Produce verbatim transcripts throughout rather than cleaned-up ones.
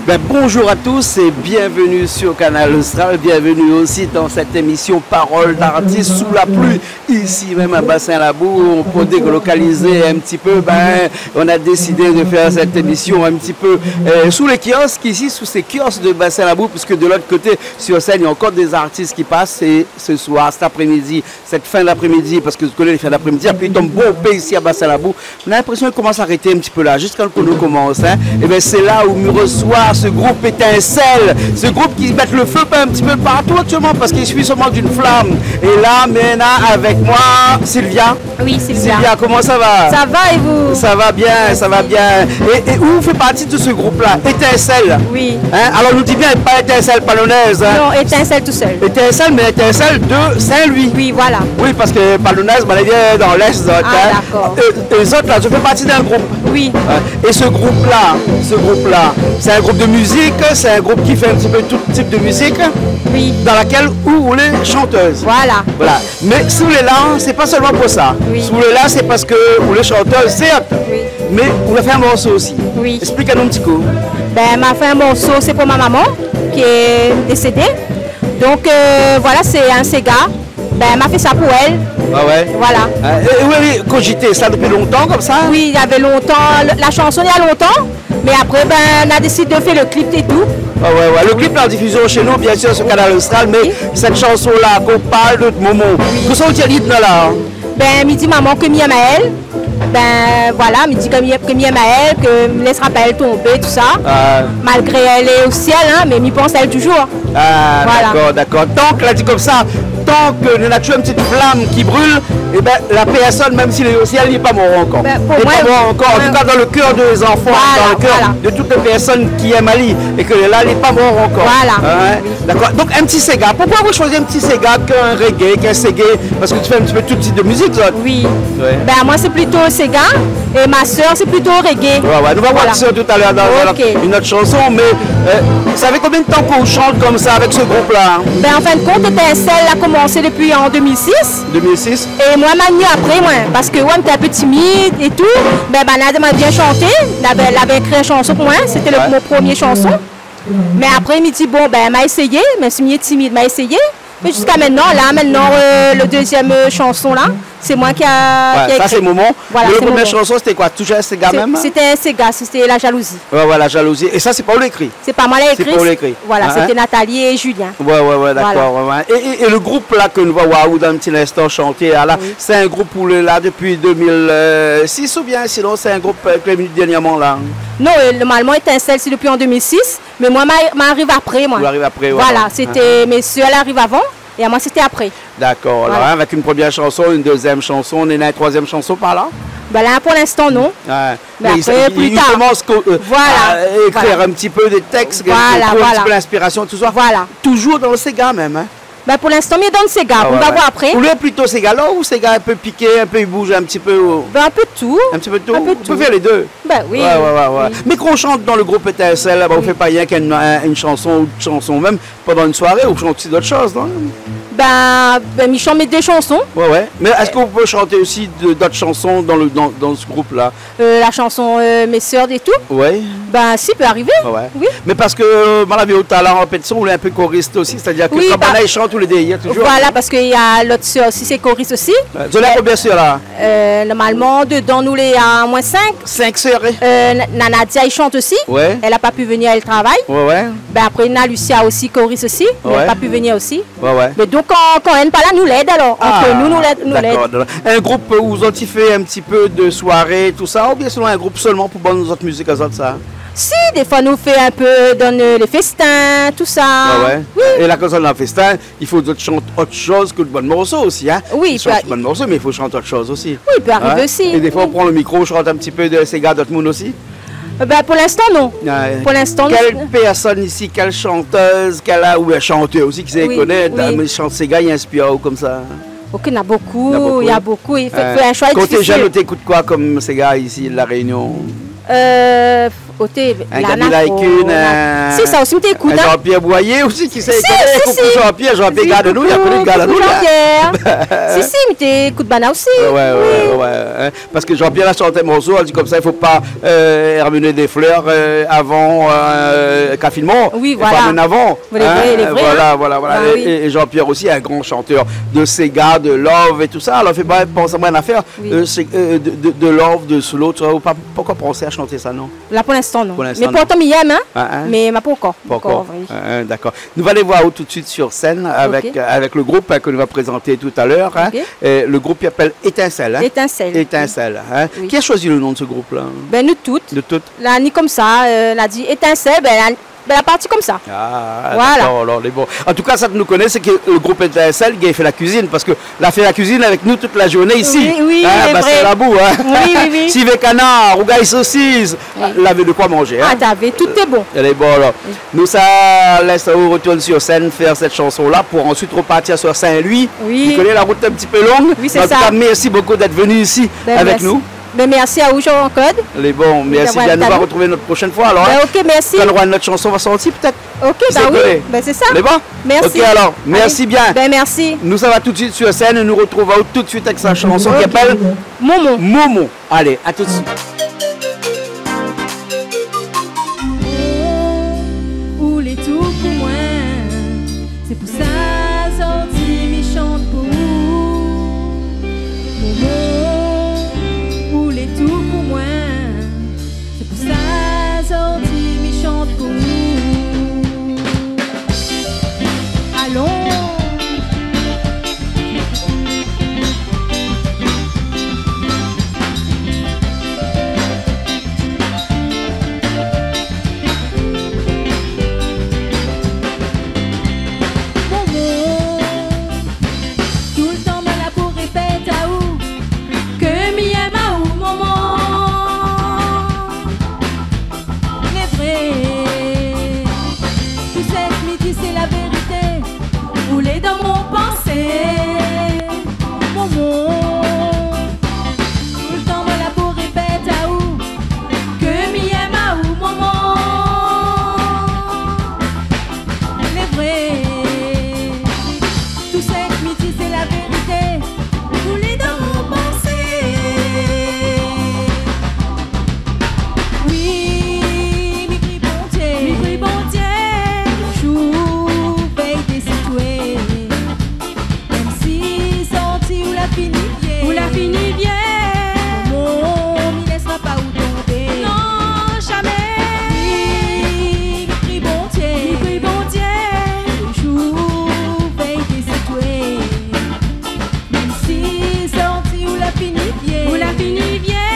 Ben, bonjour à tous et bienvenue sur Kanal Austral. Bienvenue aussi dans cette émission Parole d'artiste sous la pluie, ici même à Bassin Labou. On peut délocaliser un petit peu. Ben, on a décidé de faire cette émission un petit peu, euh, sous les kiosques, ici, sous ces kiosques de Bassin Labou, puisque de l'autre côté, sur scène, il y a encore des artistes qui passent. Et ce soir, cet après-midi, cette fin d'après-midi, parce que vous connaissez les fins d'après-midi, la pluie tombe bonpé ici à Bassin Labou. On a l'impression qu'il commence à arrêter un petit peu là, jusqu'à quand nous commence, hein. Et ben, c'est là où nous reçoit ce groupe Étincelle, ce groupe qui met le feu un petit peu partout actuellement parce qu'il suffit seulement d'une flamme. Et là, maintenant, avec moi, Sylvia. Oui, Sylvia. Sylvia, comment ça va ? Ça va et vous ? Ça va bien, ça va bien. Merci. Et, et vous faites partie de ce groupe-là, Étincelle. Oui. Hein ? Alors, nous dit bien, pas Étincelle palonaise, hein. Non, Étincelle tout seul. Étincelle, mais Étincelle de Saint-Louis. Oui, voilà. Oui, parce que palonaise, ben, elle vient dans l'Est, donc, hein. Ah, d'accord. Et, et les autres, là, je fais partie d'un groupe. Oui. Hein. Et ce groupe-là, ce groupe-là, c'est un groupe de musique, c'est un groupe qui fait un petit peu tout type de musique, oui, dans laquelle où vous les chanteuses. Voilà. Voilà. Mais si vous êtes là, c'est pas seulement pour ça. Oui. Si vous êtes là, c'est parce que vous les chanteuses, certes, oui, mais vous avez fait un morceau aussi. Oui. Explique-nous un petit coup. Ben, m'a fait un morceau, c'est pour ma maman, qui est décédée. Donc, euh, voilà, c'est un séga. Ben, m'a fait ça pour elle. Ah ouais ? Voilà. Euh, et, et oui, oui, cogité ça depuis longtemps comme ça ? Oui, il y avait longtemps, le- la chanson, il y a longtemps. Mais après, ben, on a décidé de faire le clip et tout. Ah ouais, ouais. Le clip, la diffusion chez nous, bien sûr, sur Kanal Austral, mais cette chanson-là, qu'on parle de Momo. Oui. Kosa ou di ali la ? Ben, mi di maman ke mi èm aèl. Ben, voilà, mi di ke mi, ke mi èm aèl, ke mi lésra pa èl tonbé, tout sa. Ah. Malgré èl lé o sièl, hein, mé mi pans aèl toujour. Ah, voilà. D'accord, d'accord. Donk, la di konmsa, tan ke néna toujour in ti flam ki bril, é ben, la pèrsone, mèm si lé o sièl, li lé pa mor ankor. Ben, pou moin, li lé pa mor ankor. An tou ka, dan le kèr dé zanfan, voilà, dan le kèr, voilà, de tout lé pèrsone ki èm ali, é ke la, li lé pa mor ankor. Voilà. Hein ? Oui. D'accord. Donk, in ti séga. Poukoi avoir shoizi in ti séga ke in reggae, ke in seggae ? Parske ou fé in ti pé tout tip de mizik, ou ? Oui. Ouais. Ben, moin, sé plito séga, é ma sèr, sé plito reggae. Ouais, ouais. Nou va voir sa talèr dan, dan in ot shanson, mé, euh, sa fé konbien de tan ke ou shant konmsa avèk se group-la ? Ben, an fin de kont, Étincelle la komansé dopi an deux mille six. Deux mille six ? É moin, ma ni apré, moin, parske, ouais, mi té in pé timid é tou. Ben, banna la di amoin, vien shanté. Lavé, lavé ékri in shanson pou moin. Sété le, mon promié shanson. Mé apré, mi di, bon, ben, ma éséyé, mèm si mi lé timid, ma éséyé. Mé ziska mintnan, la, mintnan, euh, le dézièm, euh, shanson, la, sé moin ki la, ki la ékri. Ouais, sa, sé Momo. Voilà, sé Momo. Mé le promié shanson, sété koi ? Toujour in séga mèm, hein ? Sété in séga, sété La Jalousie. Ouais, ouais, La Jalousie. É sa, sé pa ou la ékri ? Sé pa moin la ékri. Sé pa ou la ékri. Voilà, sété Nathalie é Julien. Ouais, ouais, ouais, d'accord, ouais, ouais. É, é, é le group-la ke nou va oir dan in ti instan shanté, la, sé in group ou lé la dopi deux mille six oubien sinon sé in group, euh, ke lé vni dèrnièrman, la ? Non, euh, normalman, Étincelle, sé dopi an deux mille six. Mé moin, ma, ma ariv apré, moin. Ou ariv apré, ouais. Voilà, sété, mé sèr la ariv avan, é amoin, sété apré. D'accord. Voilà. Alor, hein, avèk in promié shanson, in dézièm shanson, néna in troizièm shanson par la ? Ben la, pou linstan, non. Ouais. Mé apré, pli tar. Mé i, i komans, euh, voilà, a ékrir in ti pé dé tèks, voilà, trouv in ti pé linspirasion, tout sa. Voilà. Toujour dan le séga mèm, hein ? Ben, pou linstan, mi lé dan le séga, nou va oir apré. Ou lé plito séga lou ou séga in pé piké, in pé i bouz in ti pé, ou ? Ben, in pé de tou. In ti pé de tou ? In pé de tou. Ou pé fé lé dé. Ben oui. Ouais, ouais, ouais, ouais. Oui. Mé kan ou shant dan le group Étincelle, la, ben, ou fé pa rienk in, in, in shanson ou dé shanson mèm pandan in soiré, ou shant osi d'ot shoz, non ? Ben, ben, mi shant mé dé shanson. Ouais, ouais. Mé èske ou pé shanté osi de, d'ot shanson dan le, dan, dan se group-la ? Euh, la shanson, euh, Mes sœurs é tou. Ouais. Ben, si, pé arivé. Ouais, ouais. Oui. Mé parske, euh, moin la vi talèr an pé de son, ou lé in pé korist osi, sétadir ke kan banna i shant, ou lé dèrièr toujour. Voilà, parske na lot sèr osi, sé korist osi. Ouais. Zot lé konbien sèr la ? Euh, normalman, dedan nou lé amoin sink. Sink sèr, hein ? Euh, Na-, Nanadia i shant osi. Ouais. Èl la pa pu vnir, èl i travay. Ouais, ouais. Ben, apré, na Lucia osi, korist osi, mé èl la pa pu vnir osi. Ouais, ouais. Mé donk, kan, kan èl lé pa la, nou lèd alor. Ant nou, nou lèd, nou lèd. Ah, d'accord, d'accord. In group, euh, ou zot i fé in ti pé de soiré, tout sa, oubien sé in group solman pou bann zot mizik azot, sa ? Si, défoi nou fé in pé dan, euh, lé féstin, tout sa. Ah ouais ? Oui. É la, kan zot lé dan festin, i fo zot i shant ot shoz ke bann morso osi, hein ? Oui, i shant bann morso, mé i fo shant ot shoz osi. Oui, i pé arivé osi. Hein ? É défoi, ou pran le mikro, ou shant in ti pé de séga d'ot moun osi ? Euh, ben, pou linstan, non. Ouais. Pou linstan, non. Kèl pèrsone isi, kèl shantèz, kèl, ou in shantèr osi, ki sé konèt, oui, mé shant séga, i inspir aou konmsa ? Ok, na bokou, na bokou, i fo, fo in shoi difisil. Kan ou té jenn, ou té ékout koi kom séga isi, La Rényon ? Euh, Koté, in Gaby Laï-Kune, in, si, sa osi, mi té ékout, in, Jean-Pierre Boyer osi, kisa i koné ? Si, si, si. Koukou Jean-Pierre, Jean-Pierre, gard anou, li la koni, gard anou, la. Si, si, mi té ékout banna osi. Ouais, ouais, ouais, in. Parske Jean-Pierre la shant in morso, la di konmsa, i fo pa, euh, amenn dé flèr, euh, avan, euh, konfinement. Oui, voilà. I fo amenn avan. Lé vré, lé vré, voilà, voilà, voilà. Ah, oui. É, é Jean-Pierre osi, in gran shantèr de séga, de love é tousa. Alor, fé pa pans amoin in nafèr, euh, sé, euh, de, de, de love, de slow, tousa, ou pa, pankor pansé a shant sa, non ? La, pou linstan, non. Pou linstan, non. Mé pourtan, mi yèm, in. Ah, in. Mé ma pankor. Pankor. Pankor, oui. Ah, in, dakor. Nou va alé voir aou tout suit sur sèn avèk, OK, euh, avèk le group, in, ke nou va prézanté talèr, in. OK. Euh, le group i apèl Étincelle, in. Étincelle. Étincelle, in. Oui. Kisa la shoizi le non de group-la ? Bin, nou tout. Nou tout. La ni konmsa, euh, la di Étincelle, bin, la, bin, la parti konmsa. Ah, voilà. Dakor, alor, lé bon. An tou ka, sak nou koné, sé ke le group Étincelle i fé la kuizine, parske la fé la kuizine avèk nou tout la zourné isi. Oui, oui, sé vré. In, Bassin Labou, in. Oui, oui, oui. Sivé kanar, rougay sosis, oui, lavé de koi manzé, in. Ah, lavé, tout lé bon. Lé bon, alor. Oui. Nou sa lès aou retourn sur sèn, fé sèt shanson-la pou ansuit repartir sur Saint-Louis. Oui. Ou koné la rout lé in ti pé long. Oui, sé sa. Mé an tou ka, mèrsi bokou d'èt venu isi avèk nou. Bin, mèrsi. Bin, mèrsi aou, Jean-Claude, d'avoir invité anou. Lé bon, mèrsi bien. Nou va retrouv aou in ot proshèn foi, alor, in. Bin, OK, mèrsi. Kan nou nora nout shanson va sorti, pétèt. OK, ba oui. Kisa i koné ? Bin, sé sa. Lé bon ? Mèrsi. OK, alor, mèrsi bien. Alé. Bin, mèrsi. Nou sava tout suit sur sèn é nou retrouv aou tout suit avèk sa shanson ki apèl Momon. OK. Momon. Alé, a tout suit. Ou lé tou pou moin. Sé pou sa zordi mi shant pou ou. Momon, ou lé tou pou moin. Sé pou sa zordi mi shant pou ou. Alon. Momon, toultan moin la pou répèt aou ke mi yèm aou, momon. Lé vré, tout sak mi di sé la vérité. Ou lé dan mon pansé, momon. Toultan moin la pou répèt aou ke mi yèm aou, momon. Lé vré, tout sak mi di sé la vérité. Ou lé dan mon pansé. Oui, mi pri Bondié. Mi pri Bondié. Toujour véy dési toué. Mèm si zordi ou la fini vié. Ou la fini vié. Momon, mi lésra pa ou tonbé. Non, zamé. Oui, mi pri Bondié. Mi pri Bondié. Toujour véy dési toué. Mèm si zordi ou la fini vié. Ou la fini vié.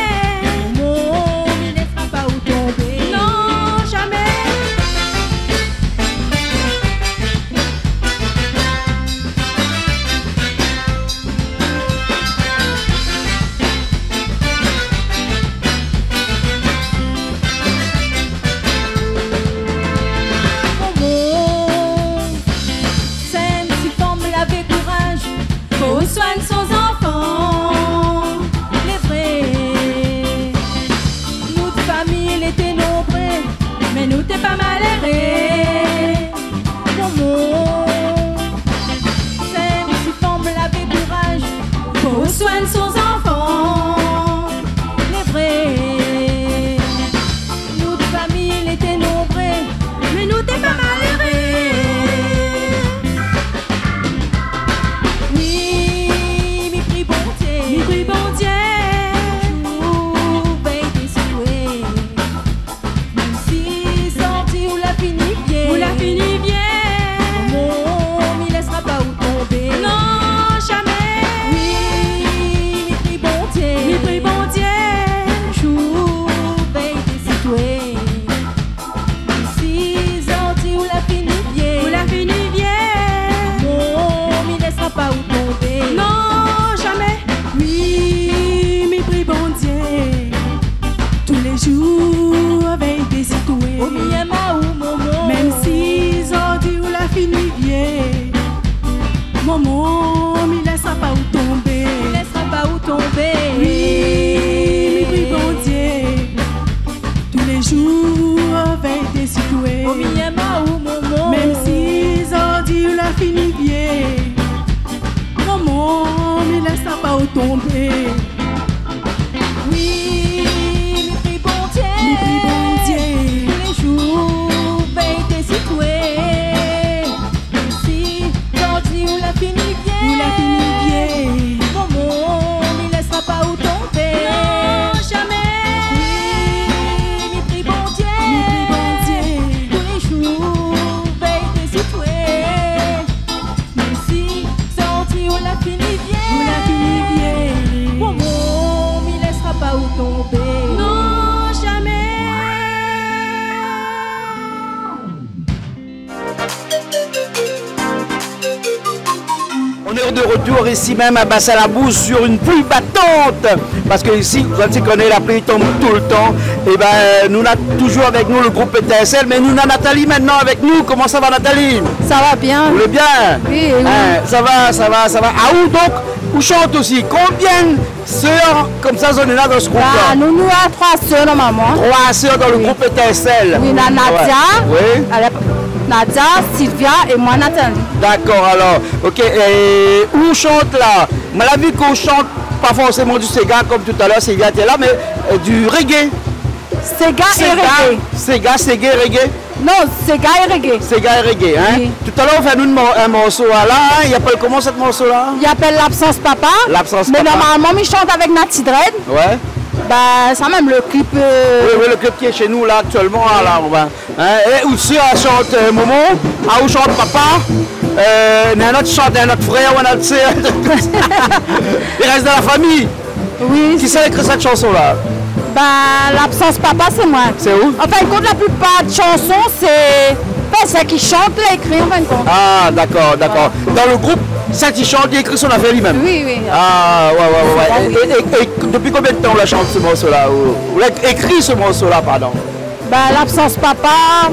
Momon, mi lésra pa ou tonbé. Non, zamé. Momon, sé in ti fanm lavé kouraz. Fo soign son zanfan, lé vré. Nout fami lété nonbré, mé nou té pa maléré. Momon, sé in ti fanm lavé kouraz. Fo soign son zanfan, lé vré. Nout fami lété nonbré, mé nou té pa maléré. Oui, mi pri Bondié. Mi pri Bondié. Toujour véy dési toué. Mèm si zordi ou la Toultan vèy dési toué. Momon, mi yèm aou, momon. Mèm si zordi ou la fini vié, momon, mi lésra pa ou tonbé. Oui, mi pri Bondié. Mi pri Bondié. Tou lé zour, vèy dési toué. Mèm si zordi ou la fini vié. Ou la fini vié. Momon, mi lésra pa ou tonbé. Non, zamé. Oui, mi pri Bondié. Mi pri Bondié. Tou lé zour, vèy dési toué. Mèm si zordi ou la fini vié. Ou la fini vié. Momon, mi lésra pa ou tonbé. Non, zamé. On est de retour ici même à Bassin Labousse sur une pluie battante. Parce que ici, zot i koné, la pli i tonm toultan. Eh ben, nou néna toujours avec nous le groupe Étincelle, mais nou néna Nathalie maintenant avec nous. Comment ça va, Nathalie ? Ça va bien. Vous allez bien ? Oui, oui. Hein, ça va, ça va, ça va. Ah, ou donk, ou shant aussi. Konbien sèr konmsa zot néna dan se group-la ? Ba, nou, nou néna troi sèr normalman. Troi sèr dan le group Étincelle. Oui, néna Nadia, ouais. Oui. Nadia, Sylvia é moin, Nathalie. D'accord, alors. Ok, é ou shant la. Moin la vi ou shant pa forséman du séga, konm talèr Sylvia té la, mé, euh, du reggae. Séga é reggae. Séga, séga, reggae. Non, séga é reggae. Séga é reggae, hein ? Oui. Talèr ou fé anou in mor-, in morso la, hein ? I apèl koman se morso-la ? I apèl L'absence Papa. L'absence Papa. Mé normalman, mi shant avèk Natty Dread. Ouais. Ba, sa mèm, le clip, euh, oui, oui, le clip ki lé shé nou la, aktièlman, la, ou va, hein ? É ou sèr i shant, euh, momon, ah, ou shant papa, euh, néna in not i shant, in not frèr, ou in not sèr. I rès dan la fami. Oui. Kisa la ékri sèt shanson-la ? Ba, L'absence Papa, sé moin. Sé ou ? An fin d'kont, la plipar de shanson, sé, anfin, sak i shant, la ékri, an fin d'kont. Ah, d'accord, d'accord. Voilà. Dan le group, sak i shant, li ékri son afèr li mèm. Oui, oui. Ah, ouais, ouais, ouais, ouais. Sé sa, oui. É, é, é, é dopi konbien d'tan ou la shant se morso-la, ou, ou la ékri se morso-la, pardon ? Ba, L'absence Papa,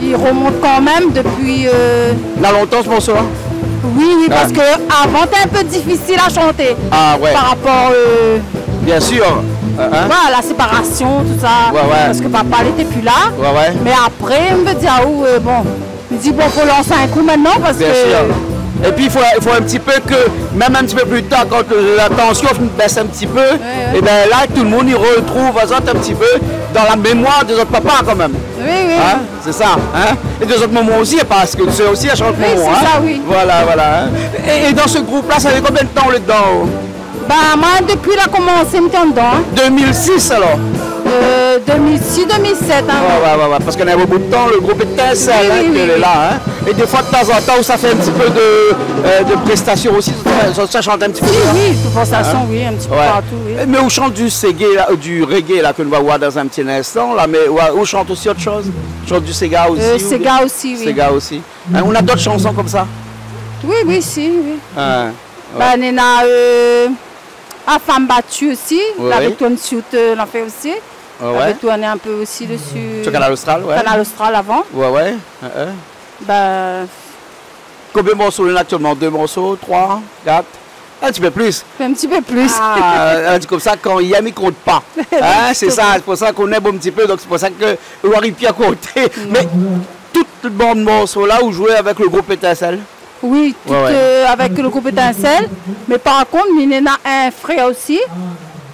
i remont kanmèm dopi, euh, la lontan, se morso-la ? Oui, oui, ah, parske avan, té in pé difisil a shanté. Ah, ouais. Par rapor, euh, bien sûr. Hein, hein. Voilà, la séparasion, tout sa. Ouais, ouais. Parske papa, li té pi la. Ouais, ouais. Mé apré, mi vé dir, ah, ou, euh, bon, mi di, bon, fo lans in kou mintnan, parske... Bien sûr. Et puis, il faut, il faut un petit peu que, même un petit peu plus tard, quand, euh, la tension bès in ti pé, ouais, ouais, eh ben là, tout le monde i retrouv azot in ti pé dan la mémoir de zot papa kanmèm. Oui, oui. Hein ? Sé sa, hein ? É de zot momon osi, parske sé osi in shanson, oui, sé sa, hein ? Oui. Voilà, voilà, hein. É, é dan se group-la, sa fé konbien d'tan ou lé dedan, ou ? Ba, moin, dopi la komansé, mi té andan, hein. Deux mille six, alors ? Euh, deux mille six, deux mille sept, hein. Ouais, ouais, ouais, ouais, parske néna in bon bout d'tan, le group Étincelle, oui, hein, oui, ki lé la, hein. É défoi, de tan zan tan, ou sa fé in ti pé de, euh, de prestasion osi, sa, sa, sa shant in ti pé, si, hein. Oui, de tout fason, oui, in ti pé partou, oui. Ouais. Mé ou shant du séga, la, euh, du reggae, la, ke nou va voir dan in ti instan, la, mé ou, ou shant osi ot shoz ? Shant du séga osi, euh, ou bien ? Séga osi, oui. Séga osi. Hein, ou néna d'ot shanson konmsa ? Oui, oui, si, oui. Hein, ouais. Ba, néna, euh, La femme battue osi, ouais, avèk Tony Shuter, euh, la fé osi. Ouais, ouais. La tourn in pé osi dési. Sur Kanal Austral, ouais. Kanal Austral avan. Ouais, ouais. Hein, hein. Ba, konbien morso néna aktièlman ? Dé morso, troi, kat ? In ti pé plis. In ti pé plis. Ah, ou di konmsa, kan i yèm, i kont pa. Hein, sé sa, sé pou sa k'ou néna in bon ti pé, donk sé pou sa ke ou ariv pi a konté. Mm. Mé tout bann morso-la, ou zoué avèk le group Étincelle ? Oui, tout, ouais, ouais, euh, avèk le group Étincelle. Mé par kont, mi néna in frèr osi.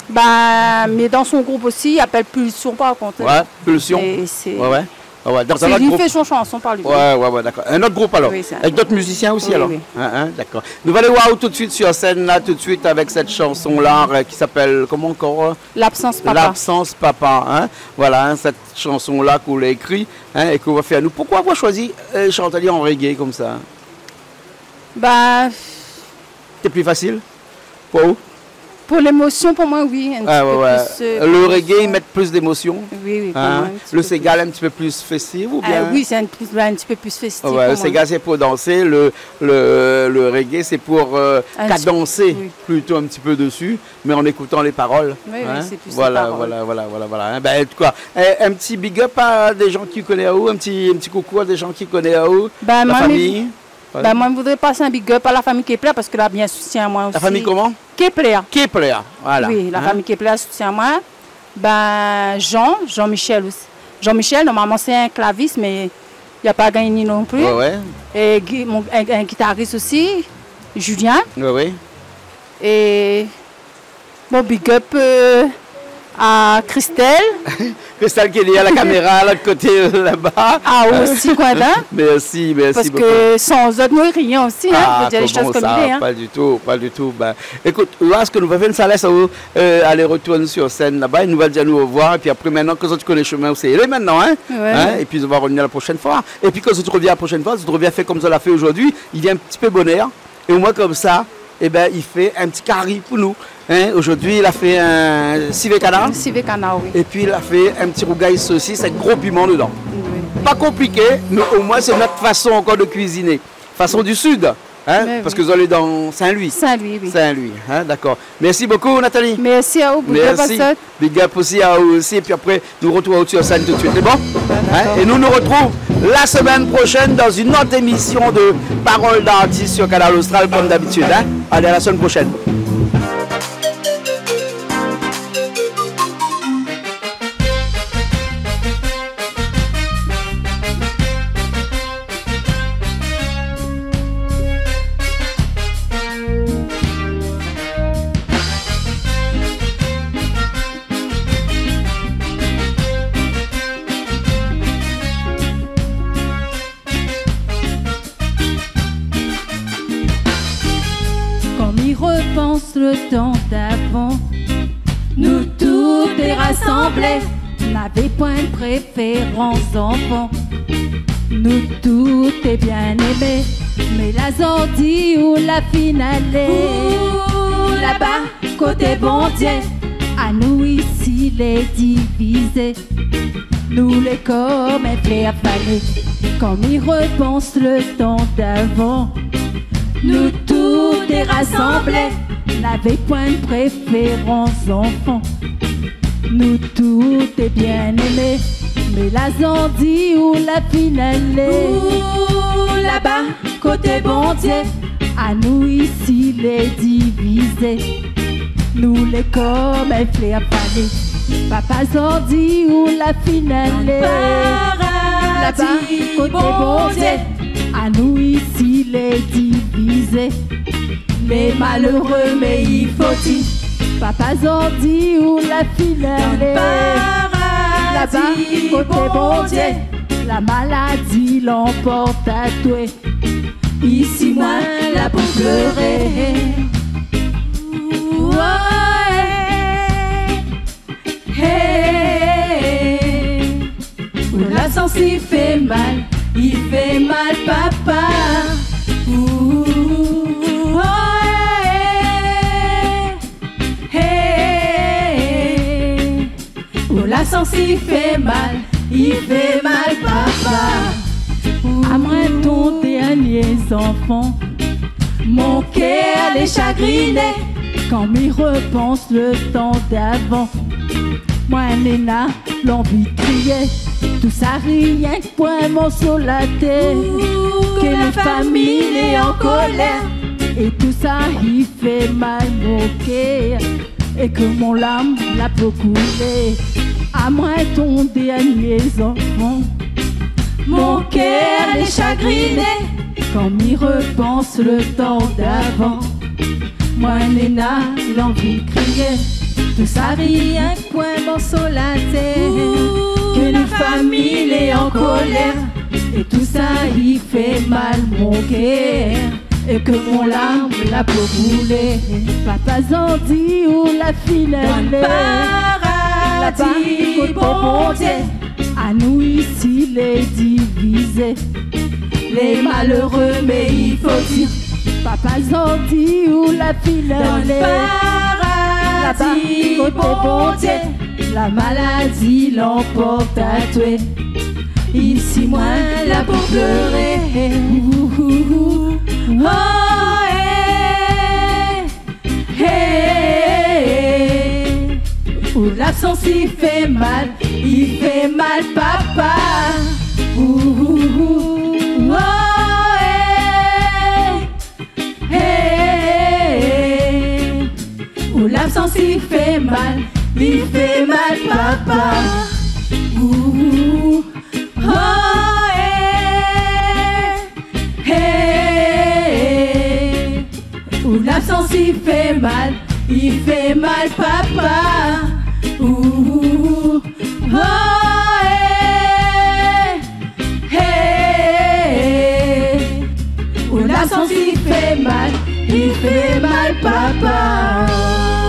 Ba, mé dan son group osi, i apèl Pulsion, par kont. Ouais, Pulsion. É sé, ouais, ouais. Ah ouais, donk sé li i fé son shanson par li. Ouais, ouais, ouais, d'accord. In ot group, alor. Oui, sé in ot. Avèk d'ot mizisien osi, alor. Oui, oui. Hein, hein, d'accord. Nou va alé voir tout de suite sur scène, là, tout de suite, avec cette chanson-là, euh, qui s'appelle, comment encore, euh ? L'absence papa. L'absence papa, hein. Voilà, hein, cette chanson-là k'ou la ékri, hein, é k'ou va fé anou. Poukoi ou la shoizi, euh, shant ali an reggae konmsa ? Ba, té pli fasil pou ou ? Pou lémosion, pou moin, oui, in ti pé plis, euh, lémosion. Ah, ouais, ouais. Le reggae, i mèt plis d'émosion. Oui, oui, pou moin, in ti pé plis. Hein ? Le séga, in ti pé plis festif, oubien ? Euh, oui, sé in plis, in ti pé plis festif pou moin. Ouais, le séga, sé pou dansé, le, le, le reggae, sé pou, euh, kadansé plito in ti pé dési, mé an ékoutan lé parol. Oui, oui, sé plis lé parol. Hein ? Voilà, voilà, voilà, voilà, voilà. Hein, ben, an tou ka, in, in ti big up à des gens ki koné aou, in ti, in ti koukou à des gens ki koné aou, la fami. Ben, moin, mi voudré pas in big up à la fami Kepler, parske la bien soutien amoin osi. La fami koman ? Kepler. Kepler, voilà. Oui, la fami Kepler la soutien amoin. Ben, Jean, Jean-Michel osi. Jean-Michel, normalman, sé in klavis, mé li la pa gingn non pli. Ouais, ouais. É Gui-, mon, in, in gitaris osi, Julien. Ouais, ouais. É bon, big up, euh, à Christelle. Christelle ki lé dèrièr la kaméra, lot koté, euh, laba. Ah, osi, koi, hein. Mèrsi, mèrsi bokou. Parske san zot, nou lé rien osi, hein. Ah, fo dir lé shoz koman sa, kom i lé, hein. Pa ditou, pa ditou. Ben, ékout, la, sak nou va fé, sa lès aou, euh, alé retourn sir sèn laba, é nou va dir anou orevoir, épi apré, mintnan ke zot i koné shomin ousa i lé mintnan, hein. Ouais. Hein, épi nou va revnir la proshèn foi. Épi kan zot i revien la proshèn foi, zot i revien fé kom zot la fé zordi, i vien in ti pé bonèr. É omoin komsa, ében, i fé in ti kari pou nou. Hein, zordi, li la fé in sivé kanar. In sivé kanar, oui. Épi, li la fé in ti rougay sosis avèk gro piman dedan. Oui. Pa konpliké, mé omoin, sé nout fason ankor de kuiziné. Fason di Sid, hein, parske zot lé dan Saint-Louis. Saint-Louis, oui. Saint-Louis, hein, dakor. Mèrsi bokou, Nathalie. Mèrsi aou, big up azot. Big up osi aou osi, épi apré, nou retrouv aou sir sèn tout de suite, sé bon ? Hein ? Dakor. É nou nou retrouv la semèn proshèn dan in ot émisyon de Parole d'artiste sur Kanal Austral, kom dabitid, hein ? Alé, a la semèn proshèn. Kan mi repans le tan d'avan, nou tout té rasanblé, navé poin préférans zanfan. Nou tout té bien émé, mé la zordi ou la fine alé. Ou laba, koté Bondié, anou isi lé divizé. Nou lé kom in flèr fané. Kan mi repans le tan d'avan, nou tout té rasanblé, navé poin préférans zanfan. Nou tout té bien émé, mé la zordi ou la fine alé. Ou laba, koté Bondié, anou isi lé divizé. Nou lé kom in flèr fané. Papa, zordi ou la fine alé. Laba, koté Bondié, anou isi lé divizé. Lé maléré, mé i fo di, papa, zordi ou la fine alé. Laba, koté Bondié, la maladi lanport atoué. Isi moin la pou pléré. Oué. Hé, ou la sansi fé mal, i fé mal, papa. Oué. Hé, ou la sansi fé mal, i fé mal, papa. Amoin ton dernié zanfan, mon kèr lé shagriné. Kan mi repans le tan d'avan, moin néna lanvi kriyé. Tousa rienk poin mon solatèr. Ke la fami lé an kolèr, é tousa i fé mal mon kèr, é ke mon larm la pou koulé. Amoin ton dernié zanfan, mon kèr lé shagriné. Kan mi repans le tan d'avan, moin néna lanvi kriyé. Tousa rienk poin mon solatèr. Ke la fami lé an kolèr, é tousa i fé mal mon kèr, é ke mon larm la pou koulé. Papa, zordi ou la fine alé. Laba, koté Bondié, anou isi lé divizé. Lé maléré, mé i fo di, papa, zordi ou la fine alé. Laba, koté Bondié, la maladi lanport atoué. Isi moin la pou pléré. Ouh, ouh, ouh. Oh, hé, hé, hé. Ou la sansi fé mal, i fé mal, papa. Ouh, ouh, ouh. Oh, hé, hé, hé. Ou la sansi fé mal, li fé mal, papa. Ouh, oh, eh, eh, eh. Ou labsans i fé mal, i fé mal, papa. Ouh, oh, eh, eh, eh. Ou labsans i fé mal, i fé mal, papa.